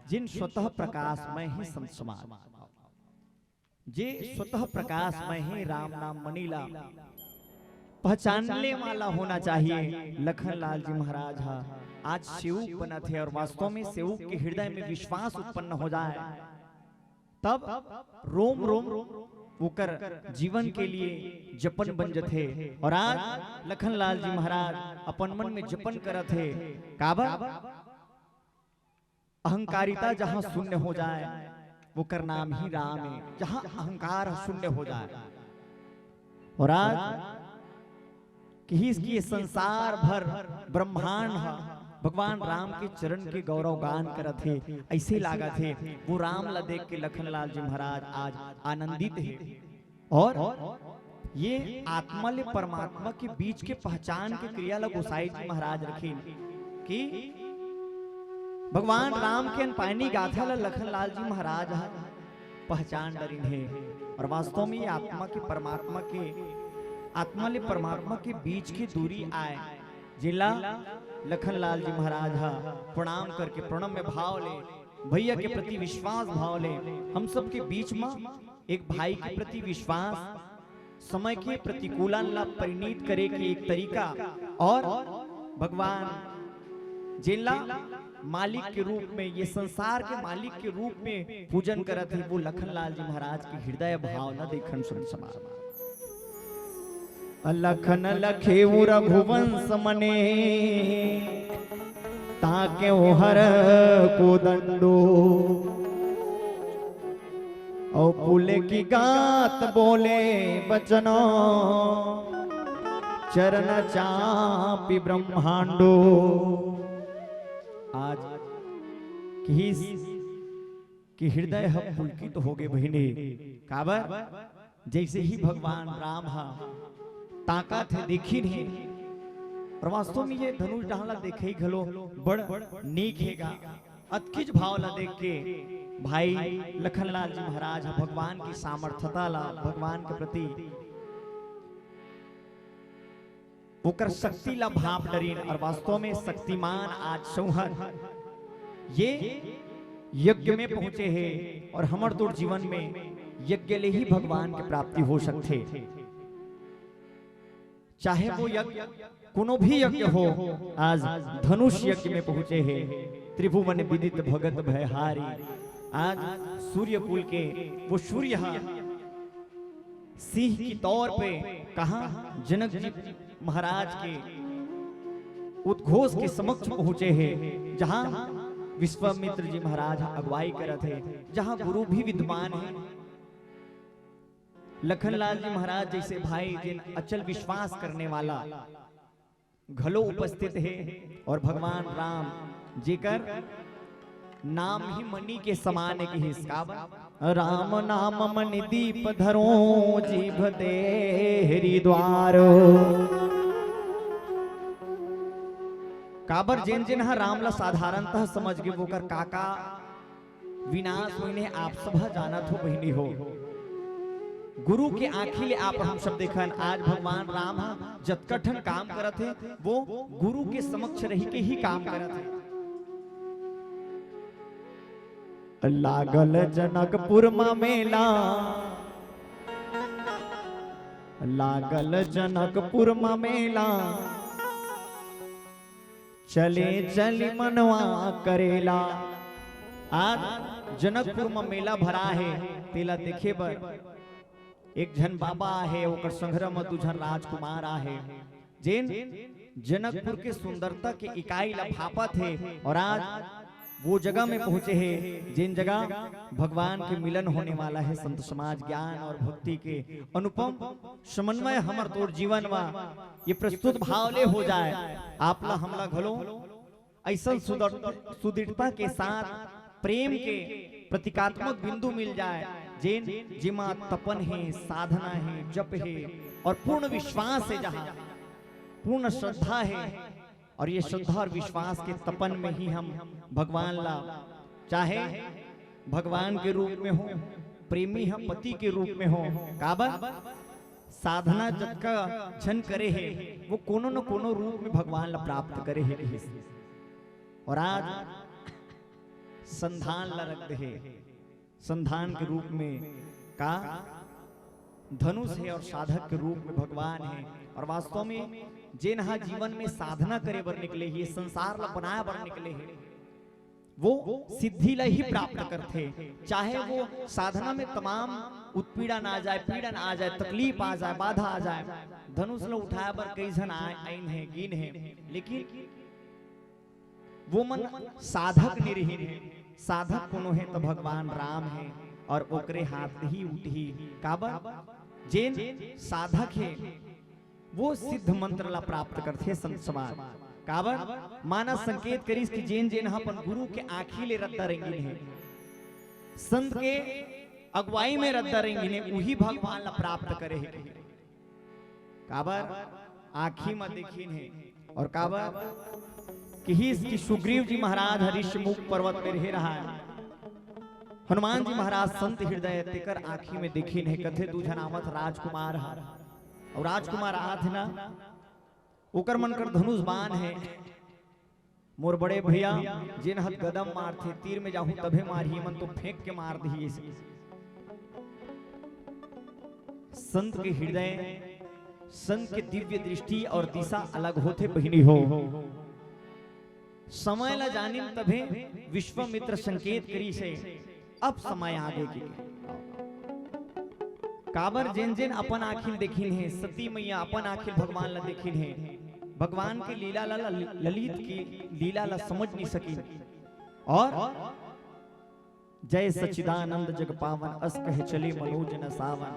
जिन स्वतः प्रकाशमय हे संत समाज। जे स्वतः प्रकाशमय हे राम नाम मणि ला पहचानने वाला होना चाहिए। लखन लाल जी महाराज हा आज सेवक बनत हे और वास्तव में सेवक के हृदय में विश्वास उत्पन्न हो जाए, तब रोम रोम ओकर जीवन के लिए जपन बन जथे। और आज लखन लाल जी महाराज अपन मन में जपन करत हे, काबर? अहंकारिता जहां शून्य हो जाए, ओकर नाम ही राम हे। जहां अहंकार शून्य हो जाए, और आज किहिस कि ये संसार भर ब्रह्मांड ह भगवान राम के चरण के गौरव गान करत हे, ऐसे लागत हे वो राम ला देख के लखन लाल जी महाराज आज आनंदित हे। और ये आत्मा ले परमात्मा के बीच के पहचान के क्रिया ला गोसाई जी महाराज रखिन कि भगवान राम के अनपायनी गाथा ला लखन लाल जी महाराज ह पहचान डरिन हे। और वास्तव में ये आत्मा के परमात्मा के, आत्मा ले परमात्मा के बीच की दूरी आय, जिला लखन लाल जी महाराज ह प्रणाम करके प्रणम्य भाव ले, भैया के प्रति विश्वास भाव ले हम सबके बीच म एक भाई के प्रति विश्वास, समय के प्रतिकूलन ला परिणीत करे के एक तरीका, और भगवान जेला मालिक के रूप में, ये संसार के मालिक के रूप में पूजन करत हे, वो लखन लाल जी महाराज के हृदय भाव ला देखन सुन समाज। लखन लखेउ रघुवंश मनि, ताकेउ हर कोदंडो। और पुलकित गात बोले बचनो, चरण चापि ब्रह्मांडो। आज किहिस कि हृदय ह पुलकित होगे बहिनी। काबर? जैसे ही भगवान राम ह ताकत हे, देखिन हे, और वास्तव में ये धनुष डहान ला देखे ही घलो बड़ नीक हे गा। अतकिच भाव ला देख के भाई लखन लाल जी महाराज ह भगवान की सामर्थ्यता ला, भगवान के प्रति ओकर शक्ति ला भाप डरिन, और वास्तव में शक्तिमान आज सौहर ये यज्ञ में पहुंचे हे, और हमर तोर जीवन में यज्ञ ले ही भगवान के प्राप्ति हो सकथे। चाहे वो यज्ञ, कोनो भी यज्ञ हो, आज धनुष यज्ञ में पहुंचे हे त्रिभुवन विदित भगत भयहारी। आज सूर्यकुल के वो सूर्य ह सिंह की तौर पे कहा जनक जी महाराज के उद्घोष के समक्ष पहुंचे हे, जहां विश्वामित्र जी महाराज अगुवाई करत हे, जहां गुरु भी विद्यमान हे। लखन लाल जी महाराज जैसे भाई जिन अचल विश्वास करने वाला घलो उपस्थित हे, और भगवान राम जेकर नाम ही मणि के समान हे किहिस। काबर? राम नाम मणि दीप धरो, जीभ देहरी द्वार। काबर जेन जेन ह राम ला साधारणतः समझ गे, वोकर का का विनाश होइने, आप सब ह जानत हो बहिनी हो। गुरु के आँखी ले आप हम सब देखन, आज भगवान राम ह जतका ठन काम करत हे, वो गुरु के समक्ष रहि के ही काम करत हे। लागल जनकपुर म मेला, लागल जनकपुर म मेला, चले चली मनवा करेला। आज जनकपुर म मेला भरा हे, तेला देखे बर एक झन बाबा आहे, ओकर संघरा म दू झन राजकुमार आहे, जेन जनकपुर के सुंदरता के इकाई ला भापत हे। और आज वो जगह में पहुंचे हे, जेन जगह भगवान के मिलन होने वाला है। संत समाज, ज्ञान और भक्ति के अनुपम समन्वय हमर तोर जीवन म ये प्रस्तुत भाव ले हो जाए। आप ला, हमला घलो ऐसन सुदृढ़-, सुदृढ़ता के साथ प्रेम के प्रतीकात्मक बिंदु मिल जाए, जेन जेमा तपन हे, साधना हे, जप हे और पूर्ण विश्वास हे, जहाँ पूर्ण श्रद्धा हे। और ये श्रद्धा और विश्वास के तपन में ही हम भगवान ला, चाहे भगवान के रूप में हो, प्रेमी ह पति के रूप में हो, काबर साधना जतका झन करे हे, वो कोनो न कोनो रूप में भगवान ला प्राप्त करे हे कहिस। और आज संधान ला रख दे हे, संधान के रूप में का धनुष हे और साधक के रूप में भगवान हे। और वास्तव में जेन हा जीवन में साधना करे बर निकले हे, संसार ला बनाए बर निकले हे, वो सिद्धि ला ही प्राप्त करथे। चाहे वो साधना में तमाम उत्पीड़न आ जाए, पीड़न आ जाए, तकलीफ आ जाए, बाधा आ जाए, धनुष ला उठाए बर कई झन आए, आइन हे, गिन हे, लेकिन वो मन साधक निरहीन हे। साधक कोनो हे त भगवान राम हे, और ओकरे हाथ ही उठही। काबर? जेन साधक हे, वो सिद्ध मंत्र ला प्राप्त करथे। संत समाज, काबर? मानस संकेत करिस कि जेन जेन ह अपन गुरु के आँखी ले रद्दा रेंगिन हे, संत के अगुवाई में रद्दा रेंगिन हे, उही भगवान ला प्राप्त करे हे। काबर? आँखी म देखिन हे। और काबर? किहिस कि सुग्रीव जी महाराज ह ऋषमुख पर्वत में रहे रहा हे। हनुमान जी महाराज संत हृदय तेकर आँखी में देखिन हे, कथे दू झन आवत राजकुमार ह। और राजकुमार आत हे ना, ओकर मन कर धनुष बाण हे। मोर बड़े भैया, जेन ह गदा म मारथे, तीर में जाहूं तभे मारही, मन तो फेंक के मार दिही। संत के हृदय, संत के दिव्य दृष्टि और दिशा अलग होथे बहिनी हो। समय ला जानिन तभे विश्वामित्र संकेत करिस हे, अब समय आगे के। काबर? जेन जेन अपन आँखी ल देखिन हे, सती मैया अपन आँखी ल भगवान ला देखिन हे, भगवान के लीला ला, ला, ललित की लीला ला समझ नहीं सकिन। और जय सच्चिदानंद जग पावन, अस कहे चले मनोज न सावन।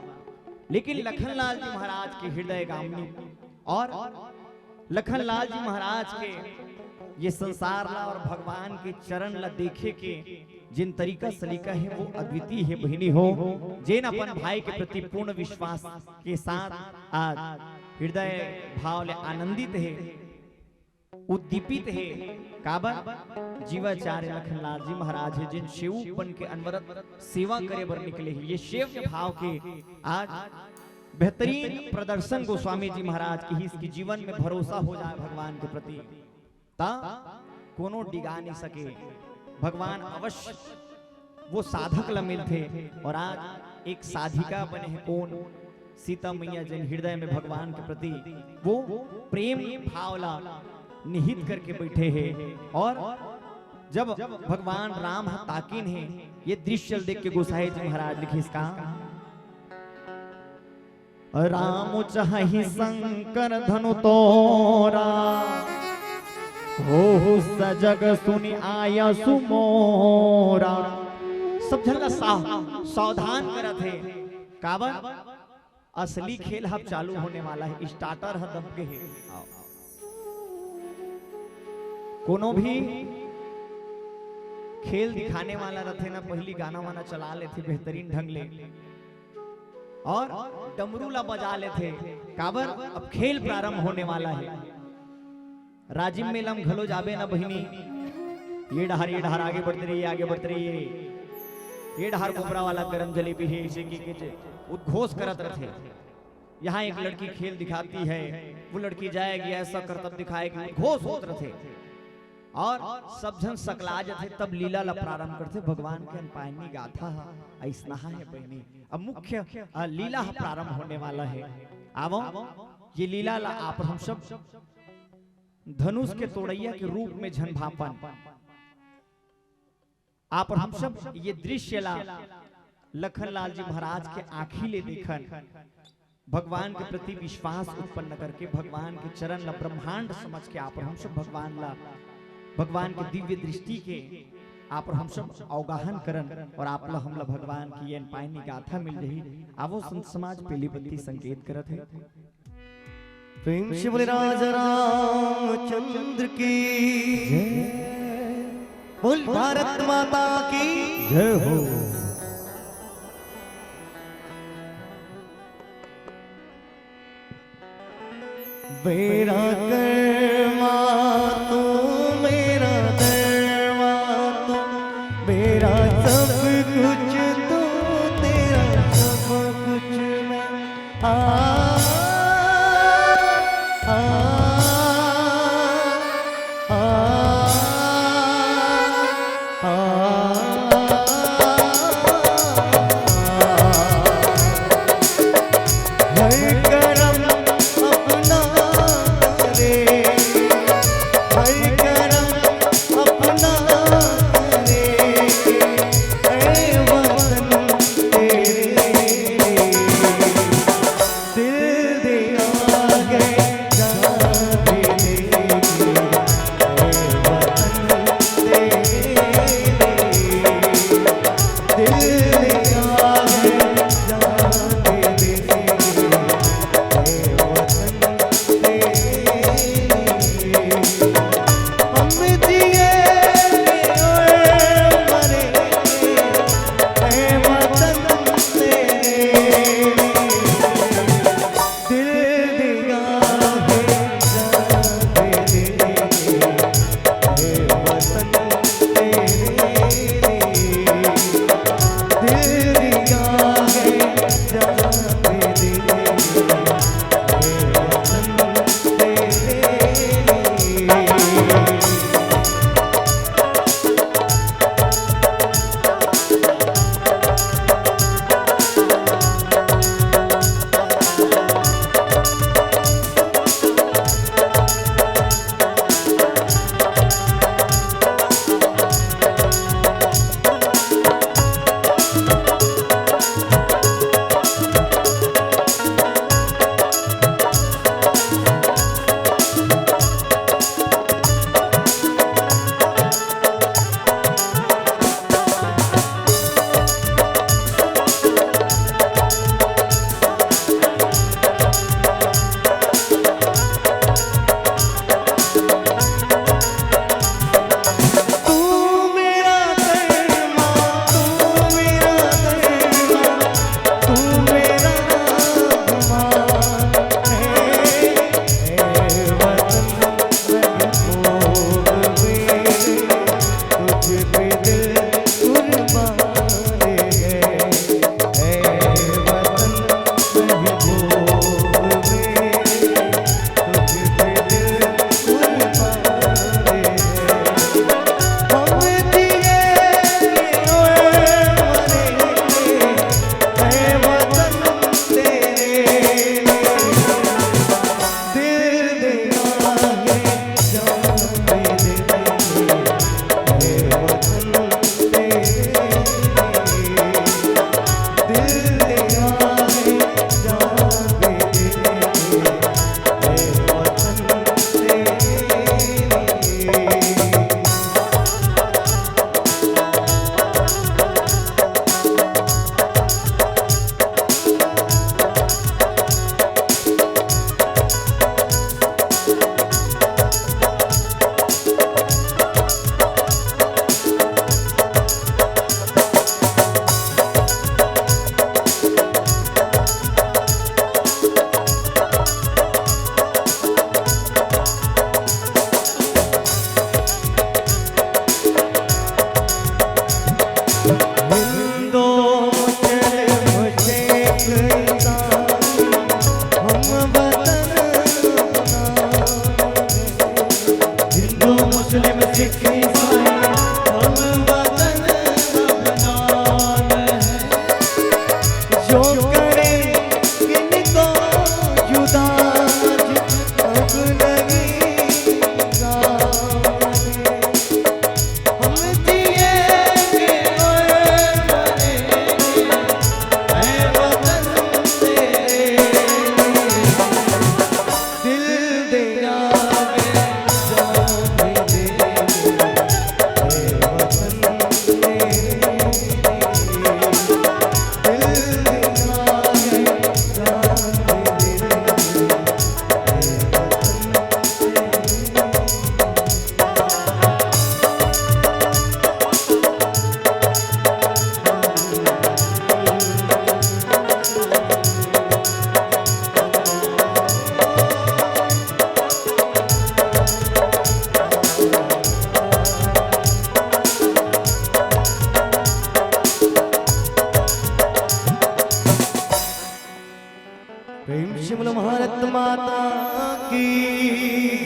लेकिन लखनलाल जी महाराज के हृदय गामिनी और लखनलाल जी महाराज के ये संसार ला और भगवान के चरण ला देखे के जेन तरीका सलीका हे, वो अद्वितीय हे बहिनी हो। जेन अपन भाई के प्रति पूर्ण विश्वास के साथ आज हृदय भाव ले आनंदित हे, उद्दीपित हे। काबर? जीवाचार्य लखनलाल जी महाराज हे, जेन सेवक बन के अनवरत सेवा करे बर निकले हे। ये सेव्य भाव के आज बेहतरीन प्रदर्शन गोस्वामी जी महाराज किहिस कि जीवन में भरोसा हो जाए भगवान के प्रति, त कोनो डिगा नहीं सके। भगवान अवश्य वो साधक ला मिलथे। और आज एक साधिका बने हे, कोन? सीता मैया, जेन हृदय में भगवान के प्रति वो प्रेम भाव ला निहित करके बैठे हे। और जब भगवान राम ह ताकिन हे, ये दृश्य ल देख के गोसाई जी महाराज लिखिस का, राम चाहि संकर धनु तोरा, होहु सजग सुनि आयसु मोरा। सब झन ला साव-, सावधान करत हे। काबर? असली खेल अब चालू होने वाला हे, starter ह दब गे हे। कोनो भी खेल दिखाने वाला रथे ना, पहिली गाना वाना चला लेथे बेहतरीन ढंग ले, और डमरू ला बजा लेथे। काबर? अब खेल प्रारंभ होने वाला हे। राजिम मेला म घलो जाबे ना बहिनी, ये डहर, ये डहर आगे बढ़त रहिए, आगे बढ़त रहिए, ये डहर कोपरा वाला गरम जलेबी हे, अइसे कहिके उद्घोष करत रथे। यहाँ एक लड़की खेल दिखाती है, वो लड़की जाएगी, ऐसा करतब दिखाएगी, उद्घोष होत रथे। और सब झन सकला जथे, तब लीला ला प्रारंभ करथे। भगवान के अनपायनी गाथा ह अइसना हे बहिनी। अब मुख्य, अ, लीला ह प्रारंभ होने वाला हे। आवो, ये लीला ला आप हम सब धनुष के तोड़ैया के रूप में झन भापन। आप हम सब ये दृश्य ला लखन लाल जी महाराज के आँखी ले देखन, भगवान के प्रति विश्वास उत्पन्न करके भगवान के चरण ला ब्रह्मांड समझ के आप हम सब भगवान ला, भगवान के दिव्य दृष्टि के आप हम सब अवगाहन करन और आप ला, हमला भगवान की ये अनपायनी गाथा मिल रही। आवो संत समाज, पहली पत्ती संकेत करत हे। प्रेम से बोले राजा रामचंद्र की। बोल भारत माता की। जय हो। मेरा कर्मा तू, मेरा धर्मा तू, मेरा सब कुछ तू, तेरा सब कुछ मैं। आ, आ, आ, आ, आ। हर करम अपना करे। हम वतन अपनान है, जो करे किनको जुदा, अब नहीं जान। हम जिएंगे और मरेंगे, ऐ वतन तेरे लिए। दिल दे जावे, जान दे, ऐ वतन तेरे लिए। दिल दे जावे, जान दे, ऐ वतन तेरे लिए। प्रेम से बोलो भारत माता की।